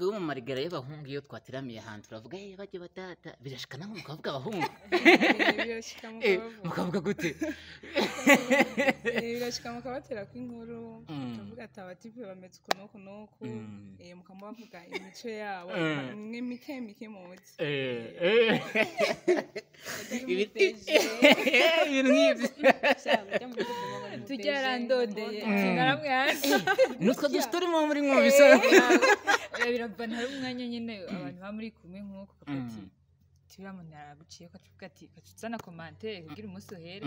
Twebwe mu marigara y'abahungu, iyo twateramiye ahantu turavuga, "Eh, bajye batata." Birashika naho mukavuga abahungu? Birashika. Eh, mukabavuga. Mukavuga gute? Birashika mukabatera kw'inkuru, mukavuga ati abatipe bameze uku n'uku n'uku. Mukamubavuga imico yabo imwe mike mike muzi. Ibintu nk'ibyo. Tujya yarandondeye, naramwanze. Nutwo dusitori muba muri mwumvise. Oya, biravana. Hari umwanya nyine abantu baba muri kumwe nk'uko ukavuga ati turiya muntu yaraguciye, ukavuga ati ukaca commentaire kugira umunsi uhere,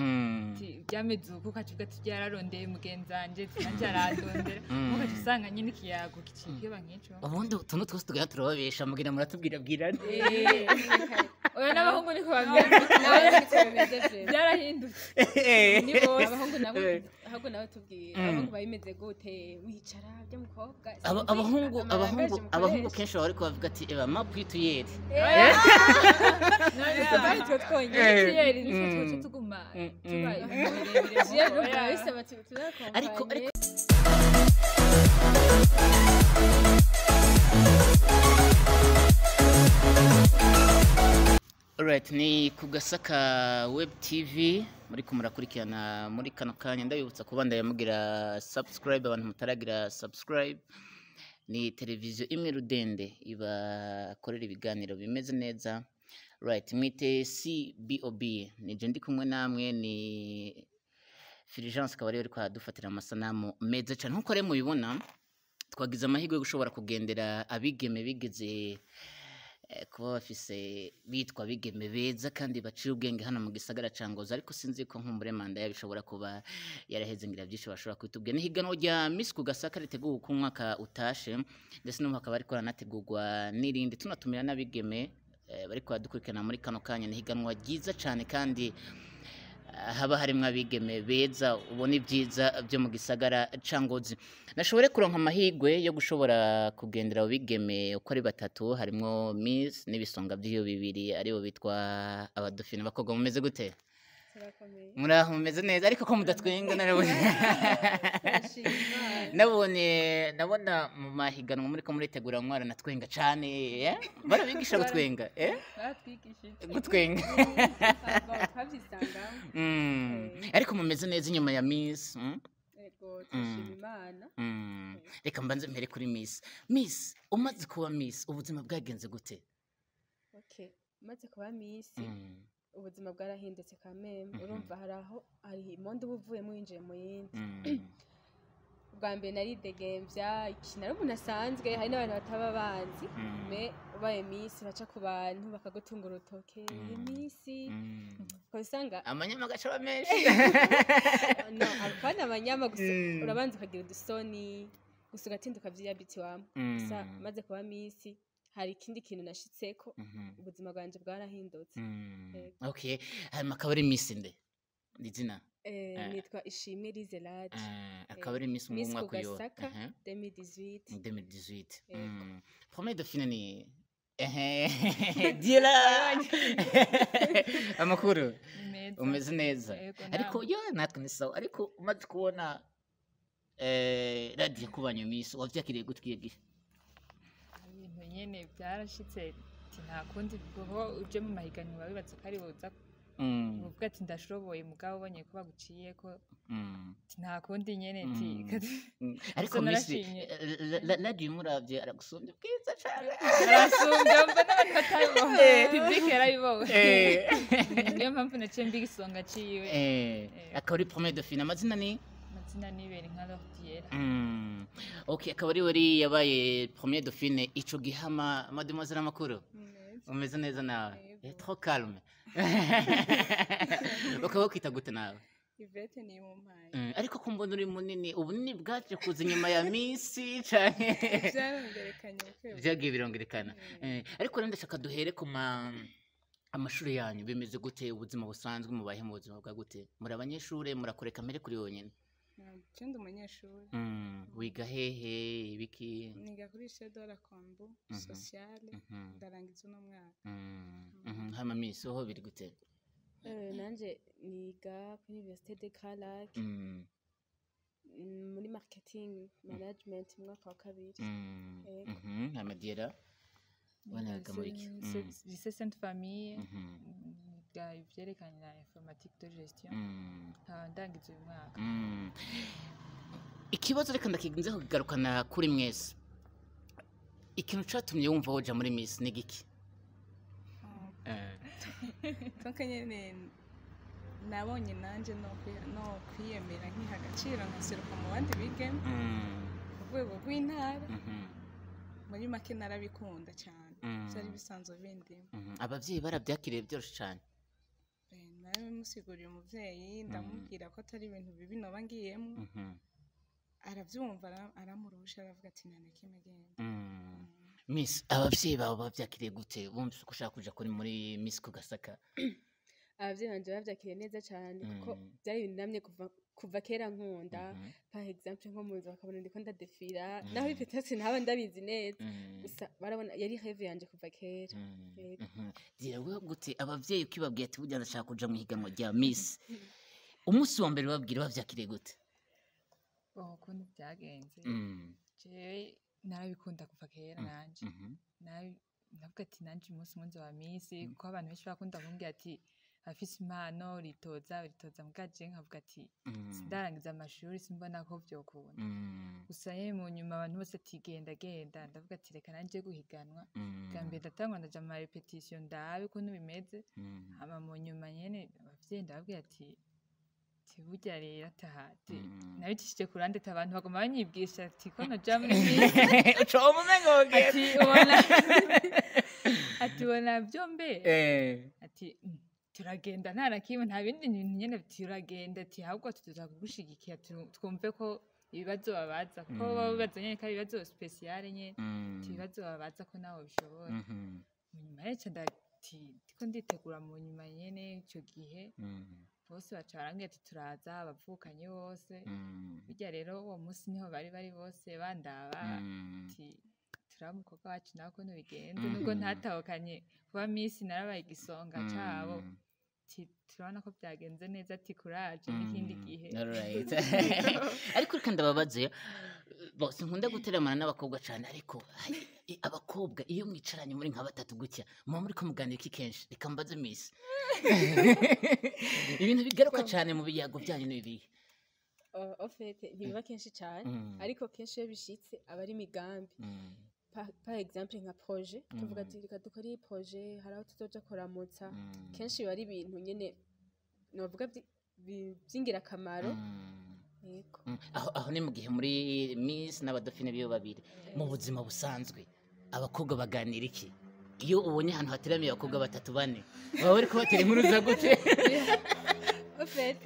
ati byameze uku, ukavuga ati byararondeye mugenzi wanje, ati nanjye arandondera, ukaca usanga nyine ikiyago kiba nk'ico. Ubundi utuntu twose tugenda turababesha, mugira muratubwira bwirane. Oya, n'abahungu niko bameze. Byarahindutse, ni bose. Abahungu nabo, ahubwo nawe tubwira, abahungu bimeze gute? Wicara by'umukobwa? Abahungu abahungu abahungu kenshi kenshi baba bariko bavuga ati eba mapwituyeri. Tutari twe twonyine. Tuyeri nitwe twoca tuguma tuba ibintu birebire. Oya. Bisaba tuzakompanye. Ariko Alright, ni ku Gasaka Web TV muri ko murakurikirana muri kano kanya. Ndabibutsa kuba ndayamugira subscribe, abantu mutaragira subscribe. Ni televiziyo imwe rudende ibakorera ibiganiro bimeze neza. Right, mwite CBOB, ni je ndi kumwe namwe, ni Fulgence, akaba ariwe ariko aradufatira amasanamu meza cyane. Nkuko rero mubibona, twagize amahirwe yo gushobora kugendera abigeme bigeze kuba bafise bitwa abigeme beza kandi baciye ubwenge hano mu gisagara ca Ngozi, ariko sinzi ko nkumbure manda yabo ishobora kuba yaraheze, ngira byinshi bashobora kwitubwira. Ni higanwa rya Miss ku Gasaka riteguwe uko umwaka utashe, ndetse n'ubu hakaba ariko haranategurwa n'irindi. Tunatumira n'abigeme bariko baradukurikirana muri kano kanya. Ni higanwa ryiza cane kandi haba harimwo abigeme beza, ubona ibyiza byo mu gisagara ca Ngozi. Nashobore kuronka amahirwe yo gushobora kugendera abo bigeme uko ari batatu, harimwo Miss n'ibisonga by'iyo bibiri, aribo bitwa abadofine. Bakobwa, mumeze gute? Turakomeye. Muraho, mumeze neza? Ariko ko mudatwenga? Narabonye Turashima Imana. Nabonye, ndabona mu mahiganwa muri ko muritegura mwaranatwenga cane, eh? Barabigisha gutwenga, eh? Baratwigishije. Gutwenga. Twabyisangamo. Ariko mumeze neza inyuma ya Miss? Yego, turashima Imana. Reka mbanze mpere kuri Miss. Miss, umaze kuba Miss, ubuzima bwagenze gute? Okay, maze kuba Miss, ubuzima bwarahindutse kameme. Urumva hari aho hari monde uba uvuyemo winjiye mu yindi. Ubwa mbere naridegembya, iki nari umuntu asanzwe, hari n'abantu bataba banzi. Mais ubaye Miss, baca ku bantu bakagutunga urutoke. Miss, ukaba usanga amanyama agaca aba menshi. No, apana amanyama gusa. Urabanza ukagira udusoni gusa, ugatinda ukavyiyabitiwamo. Gusa maze kuba Miss, hari ikindi kintu nashitseko, ubuzima bwanje bwarahindutse. Yego. Okay, hanyuma akaba ari Miss nde izina? Nitwa Ishimwe Lizelade. Akaba ari Miss mu Miss mwaka uyu? Kugasaka 2018. 2018. Yego. Premier dauphine ni ehe Dila, amakuru? Ni meza. Umeze neza? Yego, Ariko nawe. yo natwe ni sawa. Ariko umaze kubona radiyo kubanya Miss, wavyakiriye gute iyo gihe? Ibintu nyene byarashitse, ati nta kundi, kuko uje mu mahiganwa wibaza ko ari woza uvuga ati ndashoboye, mugabo ubonye ko baguciye ko ati nta kundi nyene, ati Ariko Gusa Miss narashimye. Radiyo umuravye aragusumbya ubwiza cane. Arasumbya, mba n'abantu batabibonye, public yarabibonye. Niyo mpamvu naciye mbiga isonga ciwe. Akaba ari premier dauphine, amazina ni? Amazina nibera nka Lordiera. Okay, akaba ari wari yabaye premier dauphine ico gihama. Mademoiselle, amakuru? Umeze neza nawe? Yego. Trop calme. Bakaba bakwita gute nawe? Ivete ni mumpaye. Ariko ko mbona uri munini, ubunini bwaje kuza inyuma ya Miss canke? Byarongerekanye buke buke. Vyagiye birongerekana. Ariko rero ndashaka duhere ku ma amashuri yanyu. Bimeze gute ubuzima busanzwe? Mubahe mu buzima bwa gute? Muri abanyeshure, murakoreka mbere kuri yonyene? Je ndi umunyeshuri. Wiga hehe, ibiki? Niga kuri lycée de la Combu sociale. Ndarangiza uno mwaka. Hama Miss, ho biri gute? Nanje niga kuri Université de Grand Lac. Muri marketing management mu mwaka wa kabiri. Yego. Amadiera wanaga muri iki? Lycée Sainte Famille, niga ivyerekanye na informatique de gestion, nkaba ndangiza uyu mwaka. Ikibazo reka ndakiginze kugarukana kuri mwese. Ikintu catumye wumva woja muri Miss ni giki? Donc nyene nabonye nanje no kwiyemera, nkiha agaciro, nkaseruka mu bandi bigeme ku rwego rw'intara. Muri make narabikunda cyane, byari bisanzwe bindimo. Abavyeyi barabyakiriye byoroshe cane? Narabimusiguriye umuvyeyi, ndamubwira ko atari ibintu bibi noba ngiyemo. Arabyumva, aramurusha, aravuga ati nta na kimwe, genda. Miss, abavyeyi bawe bavyakiriye gute bumvise ko ushaka kuja kuri muri Miss ku Gasaka? Abavyeyi banje bavyakiriye neza cyane, kuko byari ibintu namye kuva kera nkunda. Par exemple nko mu nzu bakabona ndiko ndadefira, naho peut-être ntaba ndabizi neza, gusa barabona yari rêve yanje kuva kera. Yego. Dira, wewe gute abavyeyi ukibabwiye ati burya ndashaka kuja mu higanwa rya Miss, umunsi wa mbere babwira bavyakiriye gute? Bon, ukuntu byagenze, jewe narabikunda kuva kera nanje. Navuga ati nanje umunsi umwe nzoba Miss, kuko abantu benshi bakunda kumbwira ati afise impano, uritoza, uritoza, muga je nkavuga ati sindarangiza amashuri, simbona ko vyokunda. Gusa nyene mu nyuma abantu bose ati genda, genda, ndavuga ati reka nanje guhiganwa. Bwa mbere ndatangwa, ndaja mu ma répétition, ndabe ukuntu bimeze. Hama mu nyuma nyene abavyeyi ndababwira ati burya rero ataha ati nabicishije ku ruhande, ati abantu baguma banyibwisha ati ko noja muri Miss. Uca umumengo wogera. Ati ubona vyombe, ati turagenda nta na kimwe, nta bindi bintu nyene, turagenda, ati ahubwo tuza kugushigikira, twumve ko ibibazo babaza, kuko baba bibaza nyene ko ari ibibazo spécial nyene, ati ibibazo babaza ko nawe bishobora. Mu nyuma rero ca ndati ndiko nditegura, mu nyuma nyene ico gihe bose baca barambwira ati turaza, abavukanye bose. Burya rero uwo munsi niho bari bose bandaba, ati turaba umukobwa wacu nawe ukuntu bigenze, nubwo ntatahukanye kuba Miss, narabaye igisonga cabo, ati turabona ko byagenze neza, ati kuraje n'ikindi gihe. Alright. Ariko reka ndababaze, bo sinkunda guteramana n'abakobwa cyane, ariko abakobwa iyo mwicaranye muri nka batatu gutya, muba muri ko muganira iki kenshi? Reka mbaze Miss, ibintu bigaruka cyane mu biyago byanyu ni ibihe? Au fait ntibiba kenshi cyane, ariko kenshi iyo bishitse aba ari imigambi. Par exemple nka projet, tuvuga ati reka dukore iyi projet, hari aho tuzoja kuramutsa. Kenshi biba ari ibintu nyene novuga vy'ingirakamaro. Yego. Aho ni mu gihe muri Miss n'abadofine biyo babiri. Mu buzima busanzwe abakobwa baganira iki? Iyo ubonye ahantu hateramiye abakobwa batatu, bane, baba bari kubatera inkuru za gute? Au fait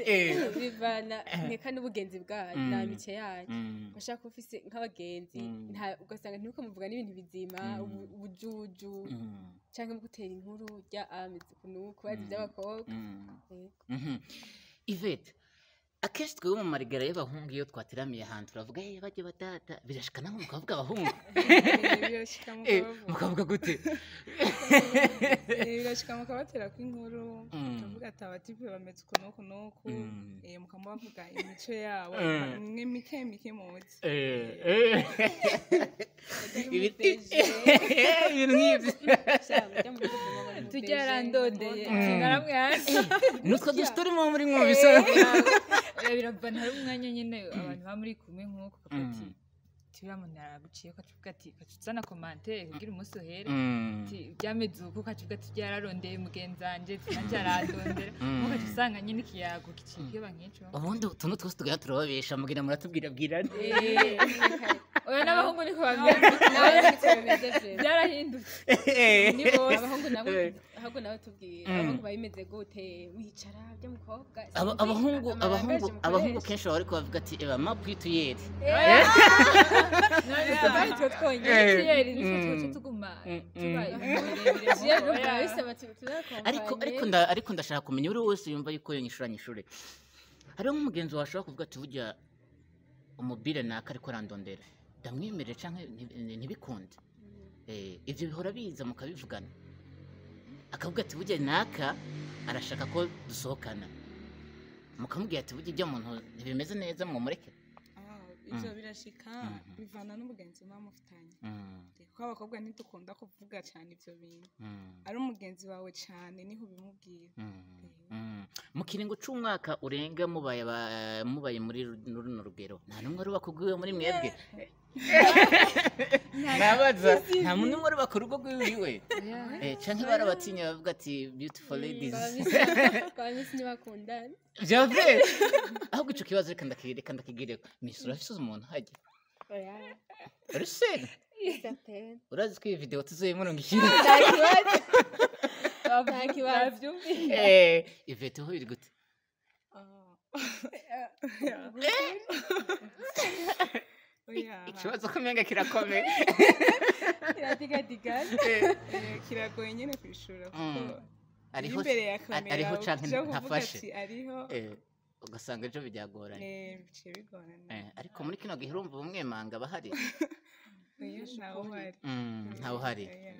bivana nkeka n'ubugenzi bwanyu na amitié yanyu. Ushaka kuba ufise nk'abagenzi, ugasanga ntimuko muvuga n'ibintu bizima, ubujuju, canke mu gutera inkuru rya ameze ukuntu kubaza iby'abakobwa. Yego. Yvette, akenshi twebwe mu marigara y'abahungu iyo twateramiye ahantu turavuga hey, bajye batata, birashika namwe mukavuga abahungu? Birashika mukabavuga. Mukavuga gute? Birashika mukabatera kw'inkuru, mukavuga ati abatipe bameze uku n'uku n'uku, mukamubavuga imico yabo imwe mike mike muzi. Ibintu nk'ibyo. Tujya yarandondeye, naramwanze. Nutwo dusitori muba muri mwumvise. Oya, biravana, hari umwanya nyine abantu baba muri kumwe nk'uko ukavuga ati uriya muntu araguciye, ukavuga ati ukaca commentaire kugira umunsi uhere, ati byameze uku, ukavuga ati byararondeye mugenzi wanje, ati nanjye arandondera, ukaca usanga nyine ikiyago kiba nk'ico. Ubundi utuntu twose tugenda turababesha, mugira muratubwira bwirane. Oya, n'abahungu niko bameze. Byarahindutse, ni bose. Abahungu nabo, ahubwo nawe tubwira, abahungu baba bimeze gute wicara by'umukobwa? Abahungu, abahungu kenshi baba bariko bavuga ati eba mapwituyeri. Bari twe twonyine. Tuyeri nitwe twoca tuguma tuba ibintu birebire. Bisaba. Ariko ndashaka kumenya, uri wese yumva yuko yonyishura nyishure, hariho nk'umugenzi washobora kuvuga ati burya umubire naka ariko arandondera, ndamwemerere canke ntibikunde? Ivyo bihora biza mukabivugana, akavuga ati burya naka arashaka ko dusohokana, mukamubwira ati burya ijya muntu ntibimeze neza, mwumureke? Ivyo birashika, bivana n'umugenzi muba mufitanye, kuko abakobwa ntidukunda kuvuga cyane ivyo bintu. Ari umugenzi wawe cyane niho ubimubwira. Mu kiringo c'umwaka urenga mubaye muri runo rugero, nta n'umwe ruba kubwiwe muri mwebwe? Nabaza, nta muntu umwe ruba ku rugo rwiwiwe? Canke barabatinya, bavuga ati "Beautiful ladies." Kwa Miss ntibakundana. Vyave ahubwo ico kibazo, reka ndakigireko. Miss, urafise umuntu hajya? Oya. Urusena? Certain. Urazi ko iyi video tuzoyimurungikira? Nta kibazo, nta kibazo. Ivete, ho biri gute? Ah. Oya. Ikibazo ko umenga kirakomeye. Kiradigadigana. Kiragoye nyine kwishura, kuko Ariho imbere ya kamera ariho canke uja kuvuga ntafashe. ati ariho. Ugasanga ejo byagoranye. Biciye bigorana. Ariko muri kino gihe urumva umwemanga bahari? Oya, ntawe uhari. Ntawe uhari. Oya.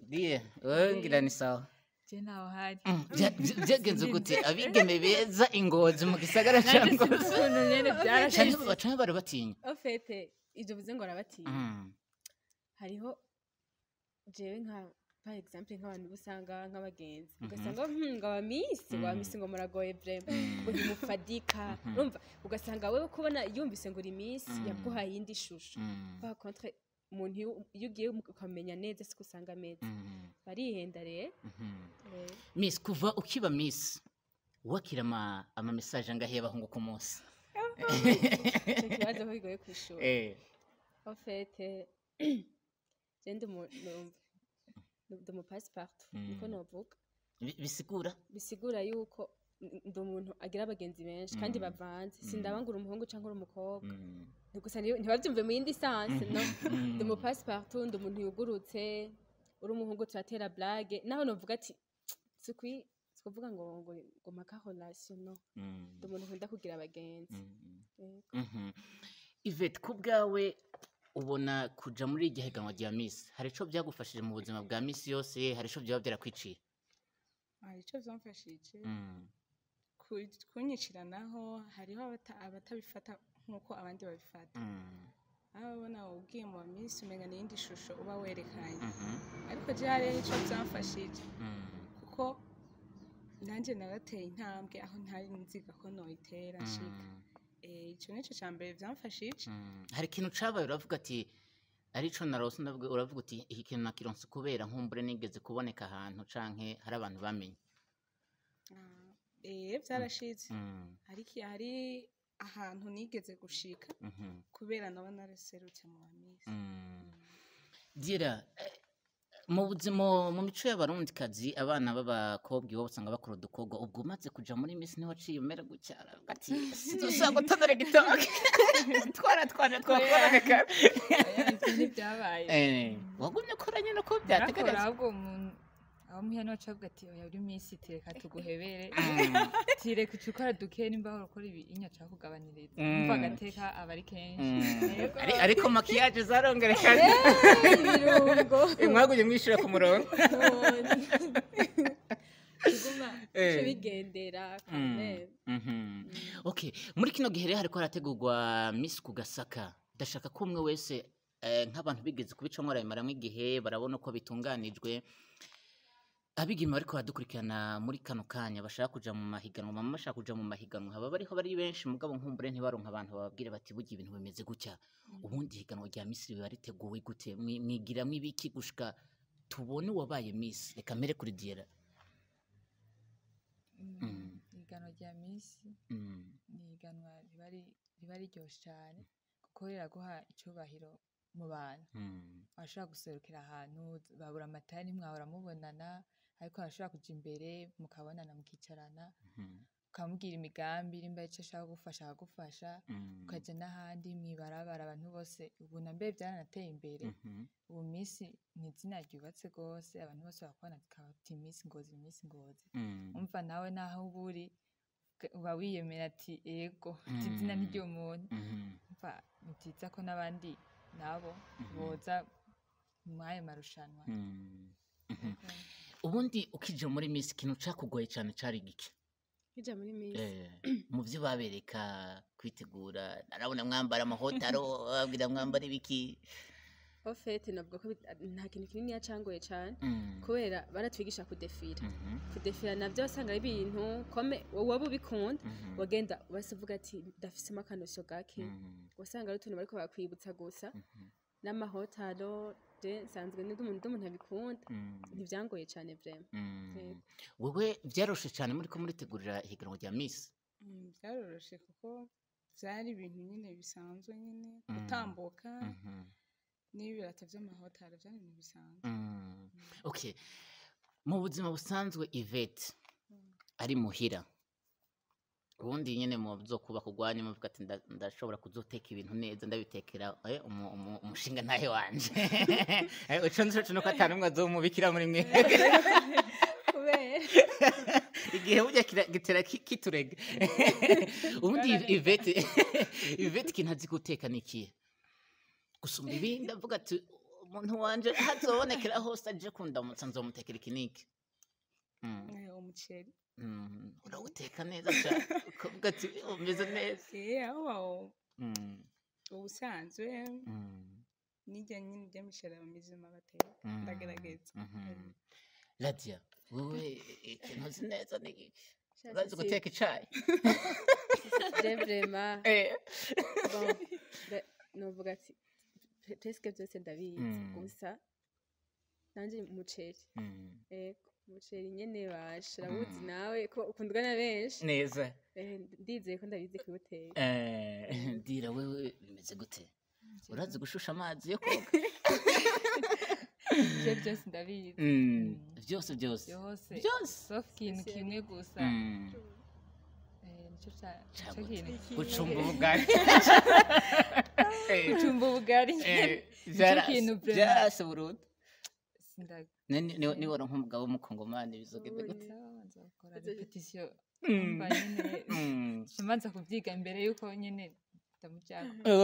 Diye, wowe ngira ni sawa. Je ntawe uhari. Byagenze gute, abigeme beza ingozi mu gisagara ca Nanjye sinzi Ngozi? ukuntu nyene byarashitse. Canke bari batinya? Au fait, ibyo bivuze ngo arabatinya. Hariho jewe nka par exemple nk'abantu uba usanga nk'abagenzi, ugasanga ngo aba Miss, ngo aba Miss ngo muragoye vraiment, ngo ntimufadika. Urumva, ugasanga wewe kubona yumvise ngo uri Miss, yaguhaye iyindi shusho. Par contre umuntu iyo ugiye ukamenya neza, siko usanga ameze. Barihenda rero. Miss, kuva ukiba Miss, wakira ama message angahe y'abahungu ku munsi? Ico kibazo ko kigoye kwishura. En fait, je ndi umu passe partout, niko novuga. Bisigura? Bisigura yuko ndi umuntu agira abagenzi benshi kandi bavanze. Sindaba ngo uri umuhungu canke uri umukobwa. Gusa ntibavyumve mu yindi sens, no ndi umu passe partout, ndi umuntu yugurutse. Uri umuhungu turatera blague, naho novuga ati sikwi sikuvuga ngo maka relation, no ndi umuntu nkunda kugira abagenzi. Yego. Yvette, ku bwawe ubona kuja muri iryo higanwa rya Miss hari ico byagufashije mu buzima bwa misi yose? Hari ico byaba byarakwiciye? Hari icyo byamfashije. Kunyicira naho hariho abatabifata nk'uko abandi babifata. Aho ubona ugiye mu minsi umenya n'iyindi shusho uba werekanye. Ariko je hariho icyo byamfashije, kuko nanjye narateye intambwe aho ntari nziga ko noyitera nshika. Ico nico ca mbere vyamfashije. Hari ikintu cabaye uravuga ati arico narose, ndavuga, uravuga uti iki kintu nakironse kubera nkumbure nigeze kuboneka ahantu canke hari abantu bamenye? Ah, vyarashitse. Ariko hari ahantu nigeze gushika kubera naba naraserutse mu bamisi. Gira mu buzima, mu mico y'abarundikazi, abana b'abakobwa iwabo usanga bakora udukorwa. Ubwo umaze kuja muri Miss, ntiwaciye umera gutya, aravuga ati sinzosanga utonora igitoke twara twakononekara? Oya, ivyo ntibyabaye. Wagumye ukora nyene uko Narakora. byategerezwa? Ahubwo umuntu aho muhira niwe aca avuga ati oya, uri Miss, tereka tuguhebere, tireka uca ukora duke, nimba wahora ukora ibi inya aca kugabaniriza. Umva, agateka aba ari kenshi. Yego. Ariko maquillage zarongerekanye? Ibirungo. Mwagumye mwishira ku murongo? Tuguma bigendera quand. Okay, muri kino gihe rero hariko harategurwa Miss ku Gasaka. Ndashaka ko umwe wese, nk'abantu bigeze kubicamwo, barabimaramwo igihe, barabona uko bitunganijwe. Abigeme bariko baradukurikirana muri kano kanya bashaka kuja mu mahiganwa, mama bashaka kuja mu mahiganwa, haba bariho bari benshi, mugabo nkumbure ntibaronka abantu bababwira bati burya ibintu bimeze gutya. Ubundi higanwa rya Miss riba riteguwe gute? Mwigiramwo ibiki gushika tubone uwabaye Miss? Reka mpere kuri Diera. Ihiganwa rya Miss ni ihiganwa riba riryoshe cyane, kuko riraguha icyubahiro mu bantu. Washobora guserukira ahantu babura amatara, ntimwahora mubonana, ariko arashobora kuja imbere mukabonana, mukicarana, ukamubwira imigambi, nimba ico ashaka kugufasha akagufasha, ukaja n'ahandi mw'ibarabara abantu bose. Ubu na mbere byaranateye imbere. Ubu Miss ni izina ryubatse rwose, abantu bose barakubona ati Miss Ngozi, Miss Ngozi. Umva, nawe naho uba uri uba wiyemera ati ego, ati izina ni ry'umuntu. Umva, ni vyiza ko n'abandi nabo boza mw'ayo marushanwa. Ubundi ukija muri Miss, ikintu cakugoye cane cari giki? Nkija muri Miss? Mu vyo babereka kwitegura, narabona mwambara ama haut talon, babwira mwambara ibiki? Au fait, navuga ko nta kintu kinini yacangoye cane, kubera baratwigisha kudefira. Kudefira navyo wasanga ari ibintu comme wowe ubikunda, wagenda basi uvuga ati ndafisemo akanosyo gake. Wasanga ari utuntu bariko bakwibutsa gusa. N'ama haut talon, je nsanzwe ndi umuntu abikunda, ntivyangoye cane vraiment. Yego. Wewe vyaroshe cane muri ko muritegurira ihiganwa rya Miss? Byaroroshe kuko byari ibintu nyine bisanzwe nyine, gutambuka n'ibirato vy'ama haut talon byari ibintu bisanzwe. Okay, mu buzima busanzwe Yvette ari muhira, ubundi nyene mu byo kubaka urwanyu muvuga ati ndashobora kuzoteka ibintu neza, ndabitekera umushinga ntahe wanje. Ico nzi co nuko ata n'umwe azomubikira muri mwe. Kubera? Igihe burya gitera kiturega. Ubundi Yvette ikintu azi guteka ni ikihe gusumba ibindi, avuga ati umuntu wanje hazobonekera hose aje kundamutsa nzomutekera iki n'iki? Umuceri. Urawuteka neza cyane ukavuga ati umeze neza? Aho ubusanzwe nijya nyine by'amishara mizima bateka, ndagerageza. Radia, wowe ikintu uzi neza ni iki? Urazi guteka icayi? Je vraiment, bon, novuga ati presque byose ndabizi. Gusa nanje umuceri. Ego, umuceri nyene basha urawuzi nawe ko ukundwa na benshi. Neza. Ndizeye ko ndabizi kuwuteka. Dira, wewe bimeze gute? Urazi gushusha amazi yo koga? Je byose ndabizi. Byose byose? Byose. Byose. Sauf ikintu kimwe gusa. Nico nico Cagute. kintu. Gucumba ubugari. Gucumba ubugari. Nico kintu vraiment. Byarase burundu. Sinda Niwora nk'umugabo w'umukongomani bizogende gute? Nzakora répétition. Umva nyene, mbanza kuvyiga imbere yuko nyene ndamujako.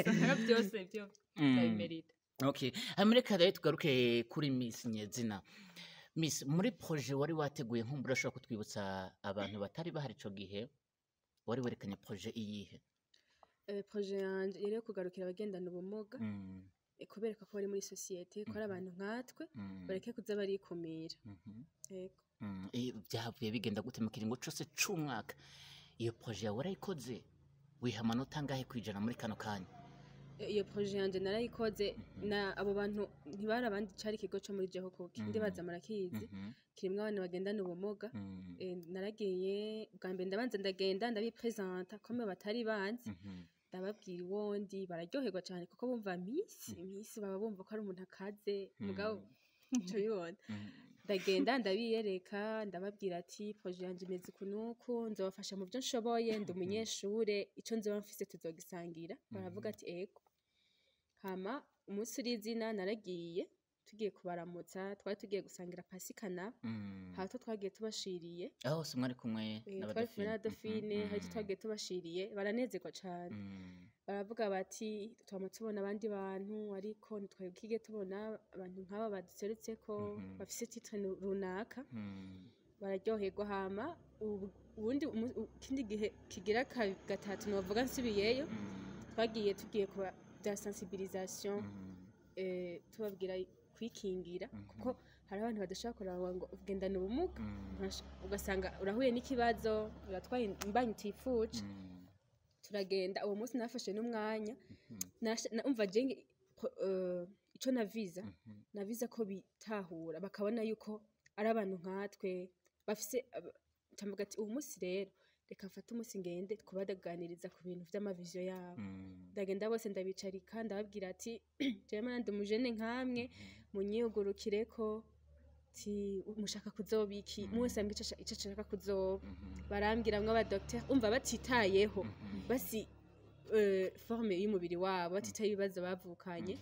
Usanga byose byo ndabimerita. Okay. Hanyuma reka rero tugaruke kuri Miss Nyezina. Miss, muri projet wari wateguye, nkumbura urashobora kutwibutsa abantu batari bahari ico gihe, wari werekanye projet iyihe? Projet yanje yari iyo kugarukira abagendana ubumuga, kubereka ko bari muri société, ko ari abantu nkatwe, bareke kuza barikumira. Yego. Byavuye bigenda gute mu kiringo cose c'umwaka? Iyo projet yawe warayikoze? Wiha amanota angahe kwijana muri kano kanya? Iyo projet yanje narayikoze. Na abo bantu ntibari abandi, cari ikigo co muri Jeho Kuki, ndibaza murakizi, kirimwo abana bagendana ubumuga. Naragiye bwa mbere, ndabanza ndagenda ndabipresenta comme batari banzi, ndababwira uwondi, bararyoherwa cyane kuko bumva Miss, baba bumva ko ari umuntu akaze, mugabo ico bibona. Ndagenda ndabiyereka, ndababwira ati projet yanje imeze uku n'uku, nzobafasha mu byo nshoboye, ndi umunyeshure, ico nzoba mfise tuzogisangira. Baravuga ati ego. Hama umunsi uri izina naragiye, tugiye kubaramutsa, twari tugiye gusangira pasika nabo, hari utwo twagiye tubashiriye. Aho hose mwari kumwe? Twari kumwe na Dauphine, hari icyo twagiye tubashiriye, baranezerwa cane. Baravuga bati twama tubona abandi bantu, ariko ntitwari tubona abantu nk'aba baduserutseko, bafise titre runaka. Bararyoherwa. Hama ubundi ikindi gihe kigira gatatu novuga nsubiyeyo, twagiye tugiye kuba bya sensibilisation, tubabwira kwikingira, kuko hari abantu badashobora kuraba ngo ugendana ubumuga, ugasanga urahuye n'ikibazo, uratwaye imbanyi utifuje. Turagenda uwo munsi, nafashe n'umwanya, umva je ico naviza, naviza ko bitahura bakabona yuko ari abantu nkatwe bafise ndavuga ati uwo munsi rero reka mfate umunsi ngende kubaganiriza ku bintu vy'ama vision yabo. Ndagenda bose ndabicarika, ndababwira ati jewe ndi umujene nkamwe, munyiyugurukireko ti mushaka kuzoba iki? Mwese ambwira ico ashaka kuzoba. Barambwira mwe aba docteur, umva batitayeho basi forme y'umubiri wabo, batitaye ibibazo bavukanye,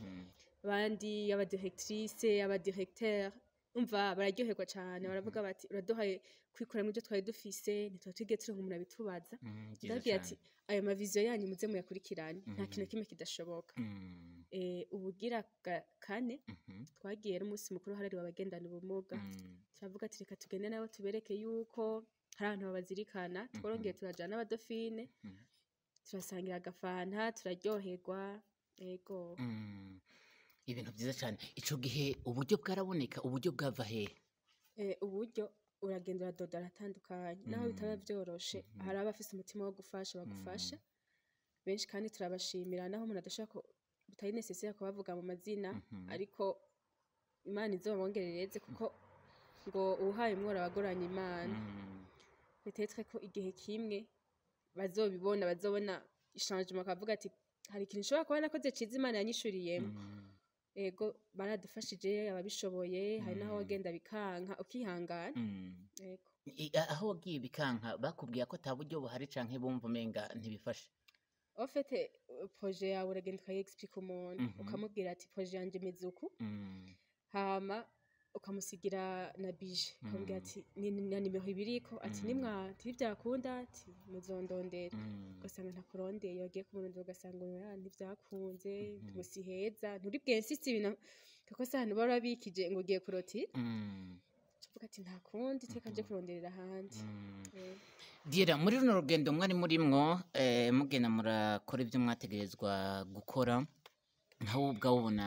abandi aba directrice, aba directeur, umva bararyoherwa cane, baravuga bati uraduhaye kwikuramo ibyo twari dufise, ntitwari twigeze turonka umuntu abitubaza. Byiza Ndababwira cane. ati ayo ma vision yanyu muze muyakurikirane, nta kintu na kimwe kidashoboka. Ubugira kane, twagiye n'umunsi mukuru harariwe abagendana ubumuga, turavuga ati reka tugende nabo tubereke yuko Hari abantu babazirikana. Tworongeye turajana n'abadofine, turasangira agafanta, turaryoherwa, ego. Ibintu byiza cyane. Ico gihe uburyo bwaraboneka? Uburyo bwava hehe? Uburyo uragenda uradoda aratandukanye, naho bitaba vyoroshe. Hari abafise umutima wo gufasha bagufasha benshi, kandi turabashimira, naho umuntu adashobora bitari nécessaire kubavuga mu mazina, ariko Imana izobongerereze, kuko ngo uwuhaye umworo abagoranye Imana. Peut-être ko igihe kimwe bazobibona, bazobona changement, bakavuga ati hari ikintu nshobora kuba nakoze ciza Imana yanyishuriyemo. Ego, baradufashije ababishoboye. Hari naho wagenda bikanka, ukihangana. Ego. Aho wagiye bikanka, bakubwiye ko ata buryo buhari, canke bumva umenga ntibifashe? En fait, projet yawe uragenda ukayi-explique umuntu, ukamubwira ati projet yanje imeze uku, hama ukamusigira na budget, ukamubwira ati ni na nimero ibiriko, ati nimwa ntibyakunda, ati muzondondera. Ugasanga ntakurondeye, wagiye kumurondera ugasanga oya, ntivyakunze, musi heza nturi bwensiste ibintu, kuko se ahantu baba babikije ngo ugiye kurotira, uvuga ati nta kundi, teka nje kuronderera ahandi. Diera, muri runo rugendo mwari murimwo, mugenda murakora ibyo mwategerezwa gukora, nkawe ubwawe ubona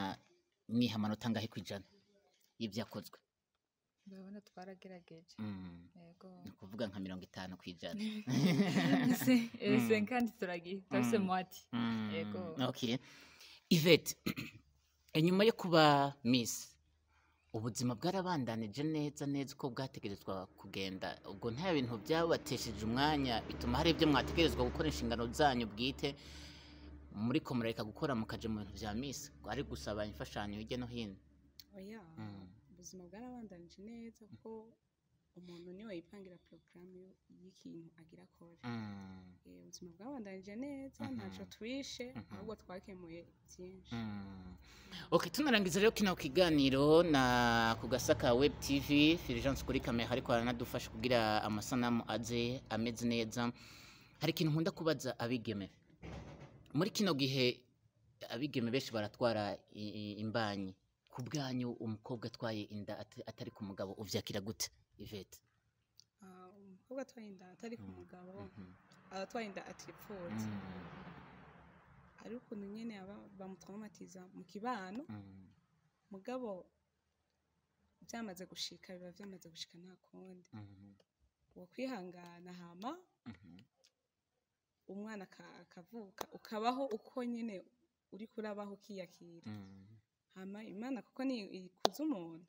mwiha amanota angahe kw'ijana y'ibyakozwe? Ndabona twaragerageje. Yego. Ni ukuvuga nka 50%. 50 turagiye, turafise moitié. Yego. Okay. Yvette, inyuma yo kuba Miss, ubuzima bwarabandanije neza neza uko bwategerezwa kugenda? Ubwo nta bintu byabatesheje umwanya bituma hari ibyo mwategerezwa gukora, inshingano zanyu bwite, muriko murareka gukora mukaja mu bintu vya Miss, ari gusaba imfashanyo hirya no hino? Oya, ubuzima bwarabandanije neza, kuko umuntu niwe yipangira porogaramu y'ikintu agira akore. Ubuzima bwabandanije neza, ntaco twishe, ahubwo twakemuye byinshi. Okay, tunarangiza rero kino kiganiro na ku Gasaka Web TV, Fulgence kuri kamera ariko aranadufasha kugira amasanamu aze ameze neza. Hari ikintu nkunda kubaza abigeme. Muri kino gihe abigeme benshi baratwara imbanyi. Ku bwanyu, umukobwa atwaye inda atari ku mugabo uvyakira gute, Yvette? Ah, umukobwa atwaye inda atari ku mugabo, abatwaye inda atipfuza, hari ukuntu nyene aba bamutraumatiza mu kibano. Mugabo byamaze gushika, biba vyamaze gushika, nta kundi, uwo kwihangana, hama umwana akavuka, ukabaho uko nyene uriko urabaho, ukiyakira. Hama Imana kuko ni ikuza umuntu,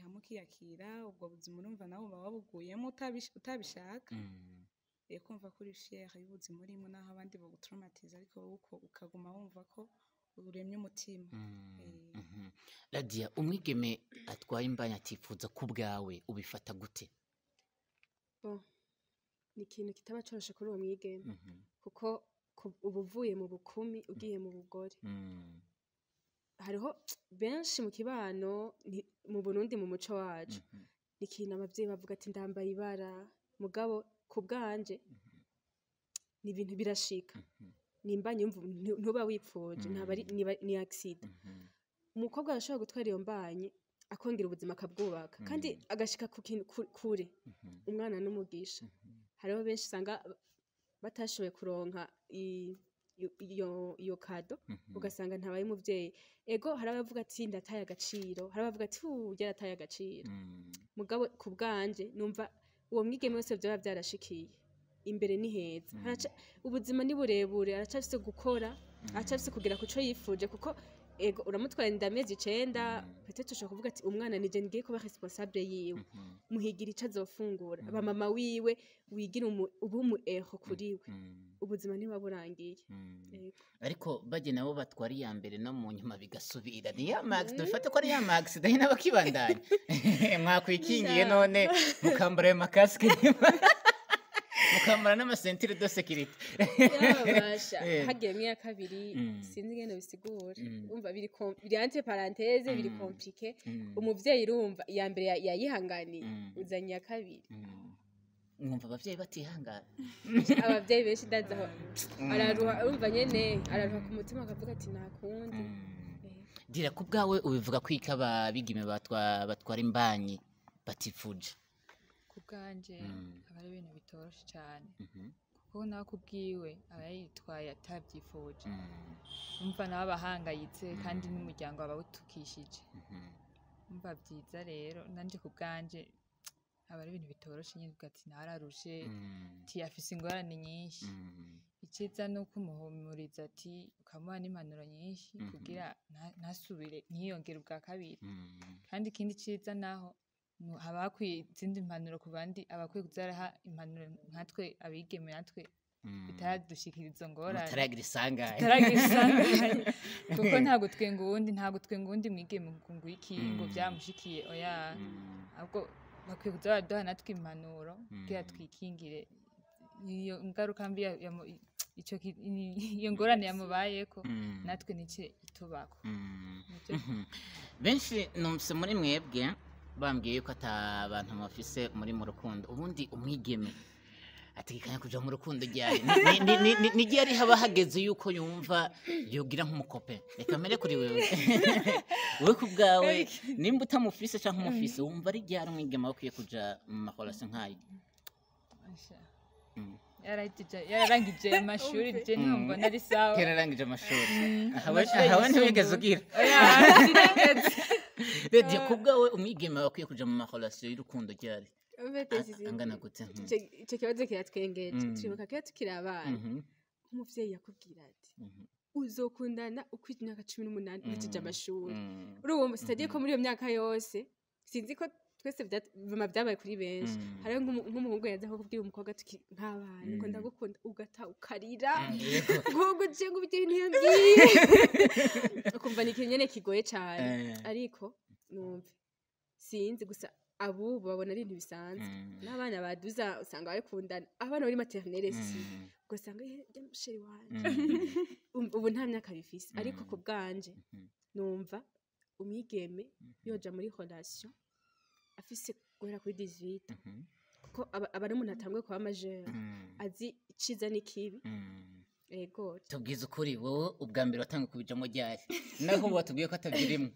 hama ukiyakira ubwo buzima. Urumva nawe uba wabuguyemo utabishaka. Kumva ko uri fier y'ubuzima urimo, naho abandi bagutraumatiza, ariko wowe uko ukaguma wumva ko uremye umutima. Radia, umwigeme atwaye imbanyi atifuza, ku bwawe ubifata gute? Bon, ni ikintu kitaba coroshe kuri uwo mwigeme, kuko uba uvuye mu bukumi ugiye mu bugore. Hariho benshi mu kibano, mu Burundi, mu muco wacu, ni ikintu abavyeyi bavuga ati ndambaye ibara. Mugabo ku bwanje ni ibintu birashika, ni imbanyi yumva ntuba wipfuje, ntaba ari ni accident. Umukobwa arashobora gutwara iyo mbanyi, akongera ubuzima akabwubaka, kandi agashika ku kintu kure. Umwana n'umugisha. Hariho benshi usanga batashoboye kuronka iyo cadeau, ugasanga ntabaye umuvyeyi. Ego, hari abavuga ati ndataye agaciro, hari abavuga ati ubu yarataye agaciro. Mugabo ku bwanje numva uwo mwigeme wese vyoba vyarashikiye, imbere ni heza. Ubuzima ni burebure, aracafise gukora, aracafise kugera ku co yifuje, kuko ego, uramutwara inda amezi 9, peut-être ushobora kuvuga ati umwana nije ngiye kuba responsable yiwe, muhigira ico azofungura, aba mama wiwe, wigira ube umu héros kuri we. Ubuzima ntibuba burangiye. Ego. Ariko bajye nabo batwara iya mbere no mu nyuma bigasubira, ni ya max, dufate ko ari ya max dahi n'abakibandanya mwakwikingiye none mukambara ayo makasike, mukambara n'ama ceintures de sécurité. Yabasha. Hagiye nk'iya kabiri, sinzi ingene bisigura. Umva, biri entre parenthèses, biri compliqué. Umuvyeyi, urumva iya mbere yayihanganiye, uzanye iya kabiri. Mwumva abavyeyi batihangana. Abavyeyi benshi ndazi aho araruha, urumva nyene araruha ku mutima, akavuga ati nta kundi. Dira, ku bwawe ubivuga ko ikaba bigime batwara imbanyi batifuje? Ku bwanje aba ari ibintu bitoroshe cyane, kuko nawe kubwiwe aba yitwaye atabyifuje. Umva, nawe aba ahangayitse, kandi n'umuryango aba awutukishije. Umva, byiza rero nanje ku bwanje aba ari ibintu bitoroshe nyine, uvuga ati nararushe, ati afise ingorane nyinshi. Iciza ni uko umuhumuriza, ati ukamuha n'impanuro nyinshi kugira ntasubire, ntiyongere ubwa kabiri. Kandi ikindi ciza naho haba hakwiye izindi mpanuro ku bandi, abakwiye kuza baraha impanuro nkatwe abigeme, natwe bitaradushikira izo ngorane. Mutaragira isanganya. Tutaragira isanganya, kuko ntabwo twenga uwundi, ntabwo twenga uwundi mwigeme ngo iki ngo byamushikiye, oya. Ahubwo bakwiye kuza baraduha natwe impanuro kugira twikingire iyo ngaruka mbi iyo ngorane yamubayeko, natwe nice itubako. Nivyo. Benshi numvise muri mwebwe bambwiye yuko ata bantu bafise muri mu rukundo. Ubundi umwigeme ategekanya kuja mu rukundo ryari? Ni ryari haba hageze yuko yumva yogira nk'umukope? Reka mbere kuri wewe, wowe ku bwawe, nimba utamufise canke umufise, wumva ari ryari umwigeme aba akwiye kuja mu ma relations nk'ayo? Asha. Yararangije amashuri, je niho mbona ari sawa. Yararangije amashuri. Amashuri Aha we ntiwigeze yisumbuye. ugira. Oya, sinigeze. Rediyo, ku bwawe umwigeme aba akwiye kuja mu ma relations y'urukundo ryari? Angana gute? Ico kibazo kiratwengeje. Turibuka kera tukiri abana, nk'umuvyeyi yakubwira ati uzokundana ukwije imyaka 18, uhejeje amashuri. Urumva, c'est-à-dire ko muri iyo myaka yose, sinzi ko twese bima byabaye kuri benshi, hariho nk'umuhungu yaza kubwira umukobwa tuki nk'abana ngo ndagukunda, ugata ukarira, ngo uje ngo ubigire ntiyambwiye, ukumva ni ikintu nyene kigoye cane. Ariko numve, sinzi, gusa abubu babona ari ibintu bisanzwe. N'abana baduza usanga barikundana, abana bari maternelle si ugasanga "Eh, rya chéri wanje." Ubu nta myaka bifise, ariko ku bwanje numva umwigeme yoja muri relation afise guhera kuri 18, kuko aba ari umuntu atanguye kuba majeur, azi iciza n'ikibi. Ego. Tubwize ukuri, wowe ubwa mbere watangiye kubijamo ryari, naho ubu watubwiye ko atabyirimwo?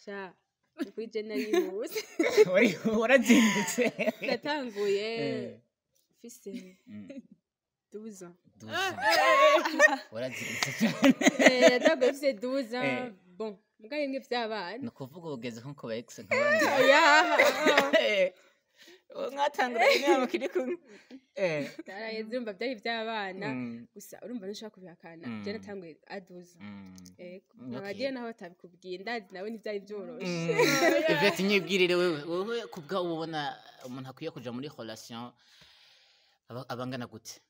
Sha, ni kuri je narihuse. Warazindutse. Natanguye mfise 12 ans. 12. Warazindutse cyane. Natanguye mfise 12 ans. Bon, muga bimwe vy'abana. Ni ukuvuga ugeze nko ku ba ex nk'abandi. Oya. Mwatangura inama kiri kumwe. Naraheze, urumva byari ivy'abana. Gusa urumva ntushobora kubihakana. Je natanguye à 12 ans. Ego. Abagiye naho batabikubwiye, ndazi nawe ntivyari vyoroshe. Yvette, nyibwirire wewe ku bwawe ubona umuntu akwiye kuja muri relation abangana gute?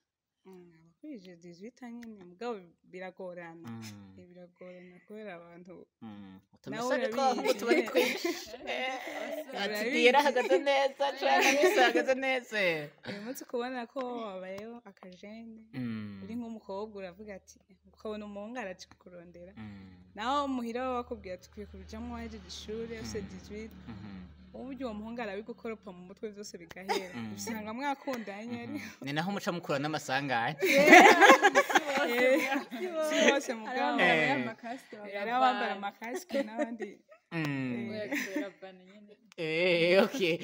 Abakwije 18 nyene, mugabo biragorana. Biragorana kubera abantu nawe Utumesaje twaho ngo urabizi. tuba ari twinshi. Ati diyera ahagaze neza cane, Miss ahagaze neza. Uyu munsi kubona ko wabayeho akajene, uri nk'umukobwa, uravuga ati, ukabona umuhungu araje kukurondera, naho muhira baba bakubwira ati ukwiye kubijamwo wahejeje ishure, ufise 18. Uburyo uwo muhungu arabigukoropa mu mutwe byose bigahera, usanga mwakundanye ariko Ni naho muca mukura n'amasanganya. Si bose, mugabo hari abambara ama casques n'abandi. Okay.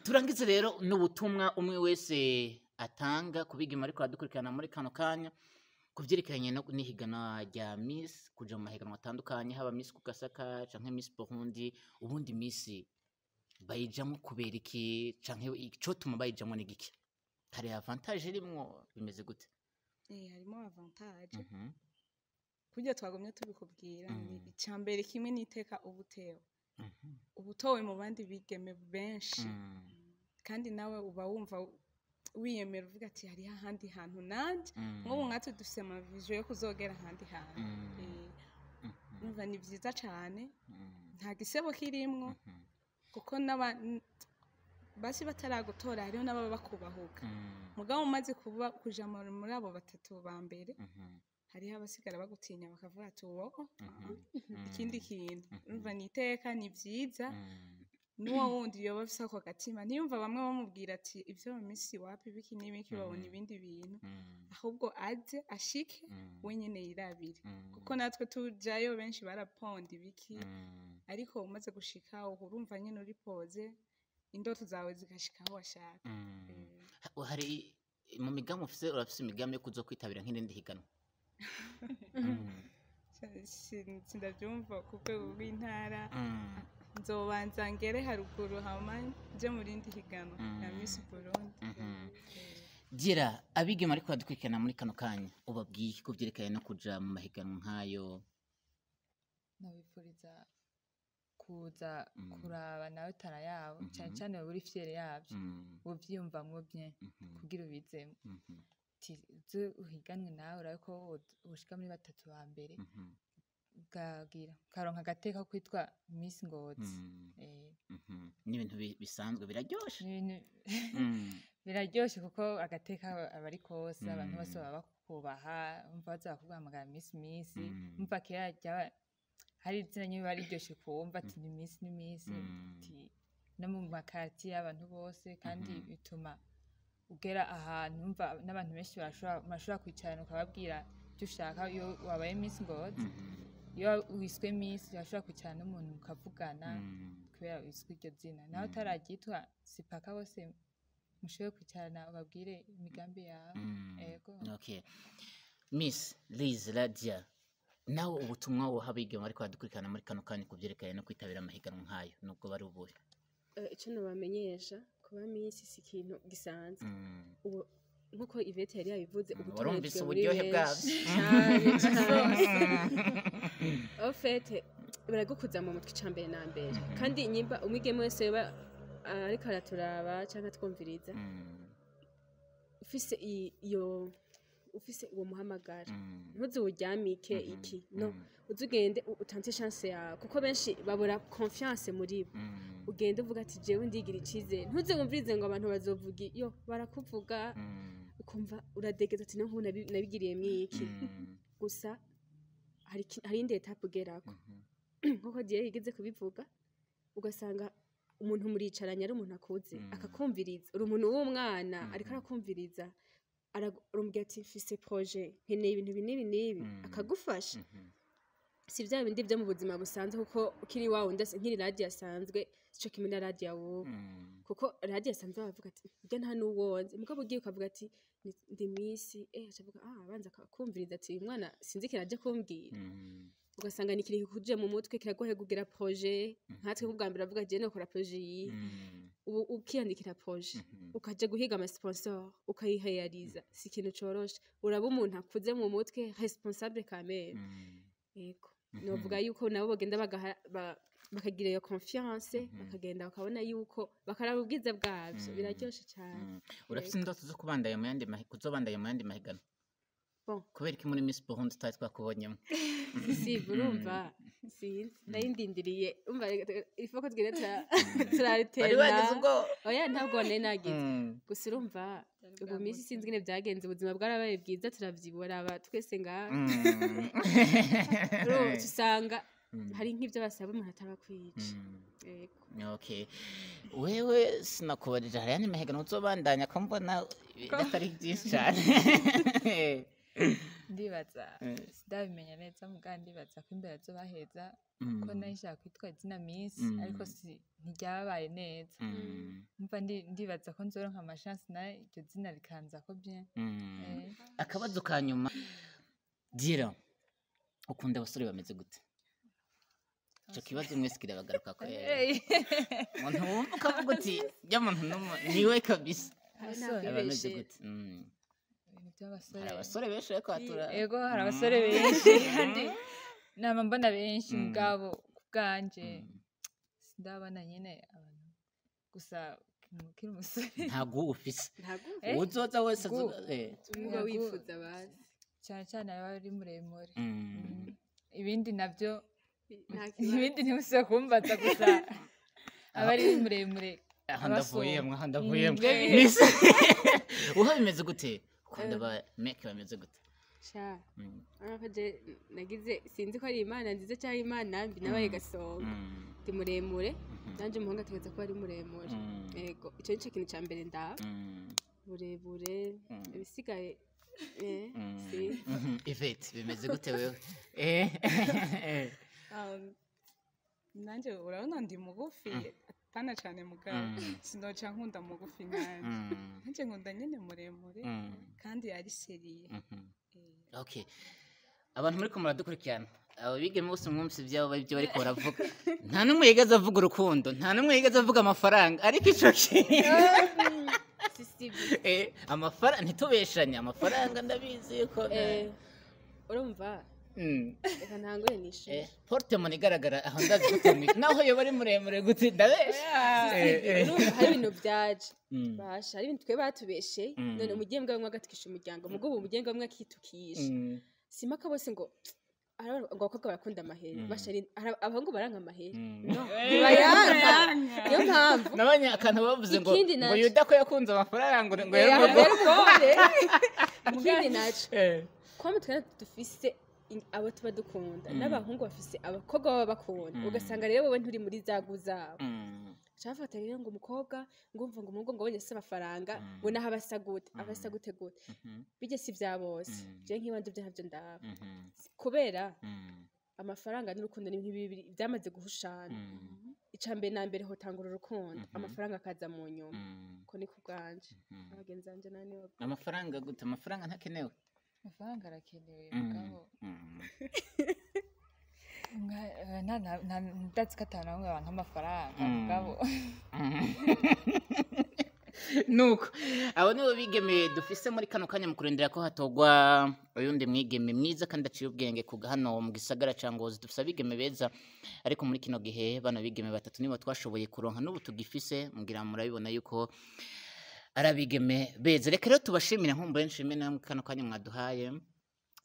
Turangize rero n'ubutumwa umwe wese atanga kubigima ariko aradukurikirana muri kano kanya ku vyerekeranye no n'ihiganwa rya Miss, kuja mu mahiganwa atandukanye, haba Miss ku Gasaka canke Miss Burundi. Ubundi Miss bayijamwo kubera iki, canke icotuma bayijamwo ni giki? Hari avantage irimwo? Bimeze gute? Harimo avantage. Kurya twagumye tubikubwira, ni icya mbere kimwe n'iteka ubutewe, uba utowe mu bandi bigeme benshi, kandi nawe uba wumva wiyemera, uvuga ati hariho ahandi hantu nanjye. Nk'ubu nkatwe dufise ama visions yo kuzogera ahandi hantu. Urumva ni byiza cyane, nta gisebo kirimwo, kuko basi bataragutora hariho n'ababa bakubahuka. Mugabo umaze kuba kuja muri abo batatu ba mbere, hariho abasigara bagutinya, bakavuga ati uwo ikindi kintu. Urumva ni iteka, ni byiza. N'uwo wundi yoba afise ako gatima, ntiyumva bamwe bamubwira ati ibyo mu minsi wapi, biki n'ibiki, babona ibindi bintu, ahubwo aze ashike wenyene yirabire, kuko natwe tujayo benshi baraponda ibiki, ariko umaze gushika uba urumva nyene uri posé. Indoto zawe zigashika aho washaka. Hari mu migambi ufise, urafise imigambi yo kuzokwitabira nk'irindi higanwa? Sindabyumva ku rwego rw'intara. Nzobanza ngere haruguru, hama nje mu rindi higanwa ya Miss Burundi. Gira abigeme ariko badukurikirana muri kano kanya, ubabwiye iki ku vyerekanye no kuja mu mahiganwa nk'ayo? Nabifuriza kuza kuraba nawe tara yabo, cyane cyane wowe uri fier yabyo, uvyiyumvamwo bien kugira ubizemo. Ati uze uhiganwe nawe, urabe ko woshika muri batatu ba mbere, ukagira ukaronka agateka ko kwitwa Miss Ngozi. Ni ibintu bisanzwe biraryoshe. Ni ibintu biraryoshe, kuko agateka aba ari kose, abantu bose baba bakubaha, umva baza bakuguhamagara Miss, Miss. Umva kera ryaba hari izina nyine biba riryoshe kuwumva, ati ni Miss, ni Miss. Ati no mu makartier y'abantu bose, kandi bituma ugera ahantu, umva n'abantu benshi barashobora kwicarana ukababwira ibyo ushaka iyo wabaye Miss Ngozi. Iyo wiswe Miss, urashobora kwicarana n'umuntu mukavugana kubera wiswe iryo zina. Nawe utararyitwa, si paka bose mushoboye kwicarana ubabwire imigambi yawe. Ego. Okay. Miss Liz Radia, nawe ubutumwa woha abigeme ariko badukurikirana muri kano kanya ku vyerekanye no kwitabira amahiganwa nk'ayo, nubwo bari ubuhe? Ico nobamenyesha, kuba Miss si ikintu gisanzwe. Ubu nkuko Yvette yari yabivuze, ubu Warumvise tunejwe muri uburyohe benshi. bwabyo. Cane cane. Au fait, baragukuza mu mutwe ica mbere na mbere. Kandi nyimba umwigeme wese yoba ariko araturaba canke atwumviriza, ufise iyo, ufise uwo muhamagara, ntuzuwuryamike. Iki no uze ugende utante chance yawe, kuko benshi babura confiance muri bo. Ugende uvuga ati jewe ndigira icizere, ntuze wumvirize ngo abantu bazovuga, iyo barakuvuga ukumva uradegeza ati no nkubu nabigiriye mwiki. Gusa hari indi étape ugerako, nkuko Dieu yigeze kubivuga, ugasanga umuntu muricaranye ari umuntu akuze, akakumviriza. Uri umuntu w'umwana, ariko arakumviriza, aramubwira ati mfise projet, nkeneye ibintu ibi n'ibi n'ibi, akagufasha. Si bya bindi byo mu buzima busanzwe, kuko ukiri wawe ndetse nkiri radiyo asanzwe sico kimwe na radiyo wubu, kuko radiyo asanzwe bavuga ati burya nta n'uwonze. Mugabo ugiye ukavuga ati ndi Miss, acavuga ah, abanza akakumviriza ati uyu mwana sinzi ikintu aje kumbwira. Ugasanga ni ikintu kikuje mu mutwe, kiragoye kugira projet. Nkatwe nk'ubwa mbere avuga jewe nokora projet iyi, ubu ukiyandikira projet, ukaja guhiga ama sponsor, ukayihayariza, si ikintu coroshe. Uraba umuntu akuze mu mutwe, responsable quand même. Yego, novuga yuko nabo bagenda bakagira iyo confiance, bakagenda bakabona yuko bakaraba ubwiza bwabyo, biraryoshe cyane. Urafise indoto zo kubandanya mu yandi kuzobandanya mu yandi mahiganwa? Bon. Kubera iki muri Miss Burundi tutari twakubonyemo? Si urumva, sinzi, nari ndindiriye, umva ifo ko tugenda Wari turaritera. wagize ubwo? Oya, ntabwo nari nagize. Gusa urumva ubu minsi sinzi ingene byagenze, ubuzima bwarabaye bwiza, turavyibura aba twese ngaha. Urumva usanga hari nk'ibyo basaba umuntu ataba kwica. Yego. Okay. Wewe sinakubajije, hari ayandi mahiganwa uzobandanya, ko mbona atari byinshi cyane? Ndibaza sindabimenya neza, muga ndibaza ko imbere azobaheza, ko nari nshaka kwitwa izina Miss, ariko si ntiryabaye neza. Umva ndibaza ko nzoronka amachance nayo iryo zina rikanza ko bien. Akabazo ka nyuma, gira ukunda abasore bameze gute? Ico kibazo mwese kirabagaruka ko umuntu wumva ukavuga uti jya muntu niwe kabisa. Abasore. Abameze gute? Ibintu by'abasore. Hari abasore benshi ariko hatura. Ego, hari abasore benshi kandi nama mbona benshi, mugabo ku bwanje sindabona nyine abantu, gusa ukiri umusore. Ntabwo ufise Ntabwo. Uzoza wese Niba wifuza bazi. Cyane cyane aba ari muremure. Ibindi nabyo Nta kibazo. Ibindi ntimusubire kumbaza, gusa aba ari muremure. Aho abasumba. ndavuyemwo, aho ndavuyemwo. Baby. Miss, uha bimeze gute? Ukunda ba meke bameze gute? Sha, urabona ko je nagize, sinzi ko ari Imana nziza cyangwa Imana mbi, nabaye gasonga. Ndi muremure nanjye, umuhungu ategereza kuba ari muremure. Yego, icyo nicyo kintu cya mbere ndaba, burebure. Ibisigaye si Yvette, bimeze gute wewe? Nanjye urabona ndi mugufi. Pana cyane mugabo sinoca nkunda mugufi nkanje. Nanje nkunda nyene muremure kandi ari sérieux. Okay, abantu muri ko muradukurikirana, abo bigeme bose mwumvise ibyabo, ibyo bariko baravuga. Nta n'umwe yigeze avuga urukundo, nta n'umwe yigeze avuga amafaranga, ariko ico kintu Sisibi. Amafaranga, ntitubeshanye, amafaranga ndabizi yuko Urumva, reka ntangure nishure. Porte-monnaie igaragara aho, ndazi ko utamwishe naho yoba ari muremure gute, ndabesha? Urumva hari ibintu byaje, basha hari ibintu twe batubeshe. None umugenga bamwe agatukisha umuryango, mugo ubu umugenga bamwe akitukisha. Simpaka bose ngo ngo abakobwa barakunda amahera. Basha hari abahungu baranka amahera. No, ntibayanka, niyo mpamvu. Nabonye akantu bavuze ngo Ikindi ngo naco. Yuda ko yakunze amafaranga ngo yari umugore. Yari umugore. Ikindi naco, kwama twene dufise abo tuba dukunda, n'abahungu bafise abakobwa baba bakunda, ugasanga rero wowe nturi muri za goût zabo. Cafata rero ngo umukobwa ngo umva ngo umuhungu ngo abonye se amafaranga, ngo naho abasa gute, abasa gute gute. Bijye si vya bose. Je nk'iwanje ibyo ntavyo ndaba, kubera amafaranga n'urukundo ni ibintu bibiri byamaze guhushana. Ica mbere na mbere hotangura urukundo, amafaranga akaza mu nyuma. Ko ni ku bwanje, abagenzi banje nani bavuga. Amafaranga gute? Amafaranga ntakenewe? Amafaranga arakenewe, mugabo ndazi ko atanu bamwe banka amafaranga, mugabo Nuko abo nibo bigeme dufise muri kano kanya mu kurindira ko hatogwa uyundi mwigeme mwiza kandi aciye ubwenge. Ku hano mu gisagara ca Ngozi dufise abigeme beza, ariko muri kino gihe bano bigeme batatu nibo twashoboye kuronka n'ubu tugifise. Mugira murabibona yuko ari abigeme beza. Reka rero tubashimire, nkumbure nshimire namwe kano kanya mwaduhaye.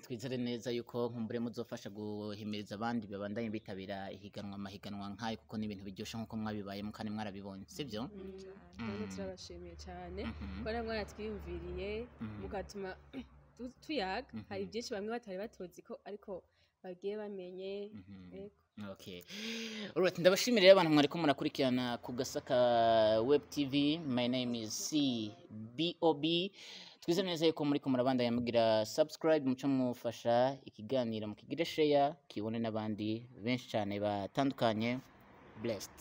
Twizere neza yuko nkumbure muzofasha guhimiriza abandi babandanye bitabira ihiganwa, amahiganwa nk'ayo, kuko ni ibintu biryoshe nk'uko mwabibayemo kandi mwarabibonye, sibyo? Namwe turabashimiye cyane ko namwe mwaratwiyumviriye, mukatuma tuyaga. Hari byinshi bamwe batari batuzi ko, ariko bagiye bamenye. Yego. Okay. Alright, ndabashimira rero abantu mwariko murakurikirana ku Gasaka Web TV. My name is CBOB. Twizere neza yuko muriko murabandanya mugira subscribe, muco mufasha ikiganiro mukigire share, kibone n'abandi benshi cyane batandukanye. Blessed.